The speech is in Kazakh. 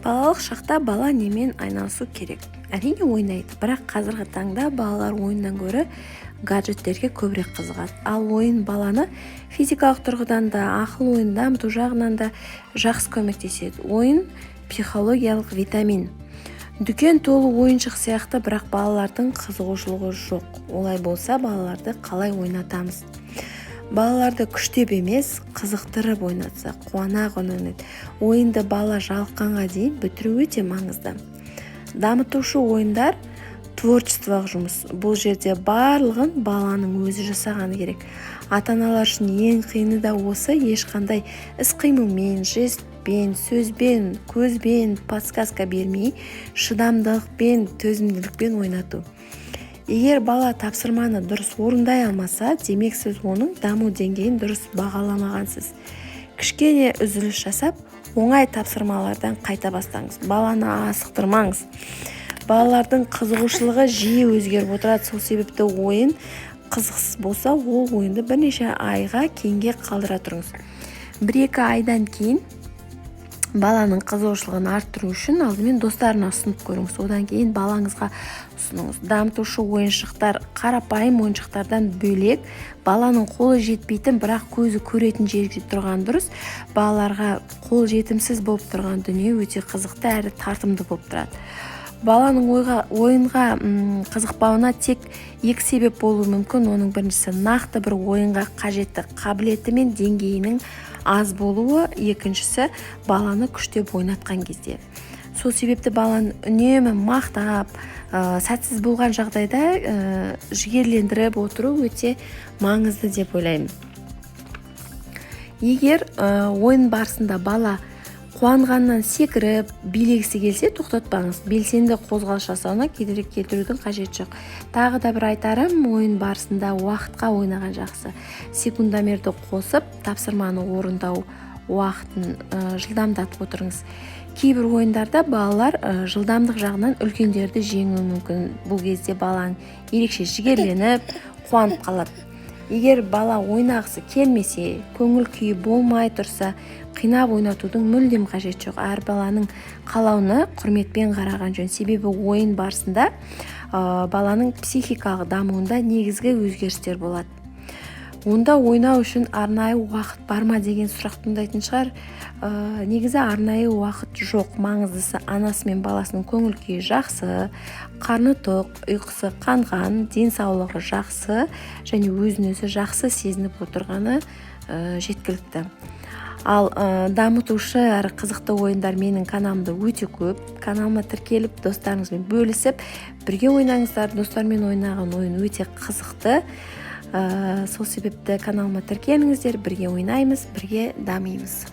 Балалық шақта бала немен айналысу керек? Әрине, ойнайды, бірақ қазіргі таңда балалар ойыннан гөрі гаджеттерге көбірек қызығады. Ал ойын баланы физикалық тұрғыдан да, ақыл ойын дамыту жағынан да жақсы көмектеседі. Ойын – психологиялық витамин. Дүкен толы ойыншық сияқты, бірақ балалардың қызығушылығы жоқ. Олай болса, балаларды қалай ойнатамыз? Балаларды күштеп емес, қызықтырып ойнатса, қуана ойнайды. Ойынды бала жалыққанға дейін бітіру өте маңызды. Дамытушы ойындар – творчестволық жұмыс. Бұл жерде барлығын баланың өзі жасағаны керек. ата аналар үшін ең қиыны да осы. Ешқандай іс қимылмен, жестпен, сөзбен, көзбен подсказка бермей, шыдамдылықпен, төзімділікпен ойнату. Егер бала тапсырманы дұрыс орындай алмаса, демек, сіз оның даму деңгейін дұрыс бағаламағансыз. Кішкене үзіліс жасап, оңай тапсырмалардан қайта бастаңыз. Баланы асықтырмаңыз. Балалардың қызығушылығы жиі өзгеріп отырады. Сол себепті ойын қызықсыз болса, ол ойынды бірнеше айға кейінге қалдыра тұрыңыз. 1-2 айдан кейін баланың қызығушылығын арттыру үшін алдымен достарына ұсынып көріңіз, одан кейін балаңызға ұсыныңыз. Дамытушы ойыншықтар қарапайым ойыншықтардан бөлек, баланың қолы жетпейтін, бірақ көзі көретін жерде тұрған дұрыс. Балаларға қол жетімсіз болып тұрған дүние өте қызықты әрі тартымды болып тұрады. Баланың ойынға қызықпауына тек екі себеп болуы мүмкін. Оның біріншісі – нақты бір ойынға қажетті қабілеті мен деңгейінің аз болуы, екіншісі – баланы күштеп ойнатқан кезде. Сол себепті баланы үнемі мақтап, сәтсіз болған жағдайда жігерлендіріп отыру өте маңызды деп ойлаймын. Егер ойын барысында бала қуанғаннан секіріп, билегісі келсе, тоқтатпаңыз. Белсенді қозғалыс жасауына кедергі келтірудің қажеті жоқ. Тағы да бір айтарым: ойын барысында уақытқа ойнаған жақсы. Секундомерді қосып, тапсырманы орындау уақытын жылдамдатып отырыңыз. Кейбір ойындарда балалар жылдамдық жағынан үлкендерді жеңуі мүмкін. Бұл кезде балаң ерекше жігерленіп, қуанып қалады. Егер бала ойнағысы келмесе, көңіл күйі болмай тұрса, қинап ойнатудың мүлдем қажеті жоқ. Әр баланың қалауына құрметпен қараған жөн, себебі ойын барысында баланың психикалық дамуында негізгі өзгерістер болады. Онда ойнау үшін арнайы уақыт бар ма деген сұрақ туындайтын шығар. Негізі арнайы уақыт жоқ. Маңыздысы – анасы мен баласының көңіл күйі жақсы, қарны тоқ, ұйқысы қанған, денсаулығы жақсы және өзін өзі жақсы сезініп отырғаны жеткілікті. Ал дамытушы әрі қызықты ойындар менің каналымда өте көп. Каналыма тіркеліп, достарыңызбен бөлісіп, бірге ойнаңыздар. Достармен ойнаған ойын өте қызықты. Сол себепті каналыма тіркеліңіздер, бірге ойнаймыз, бірге дамимыз.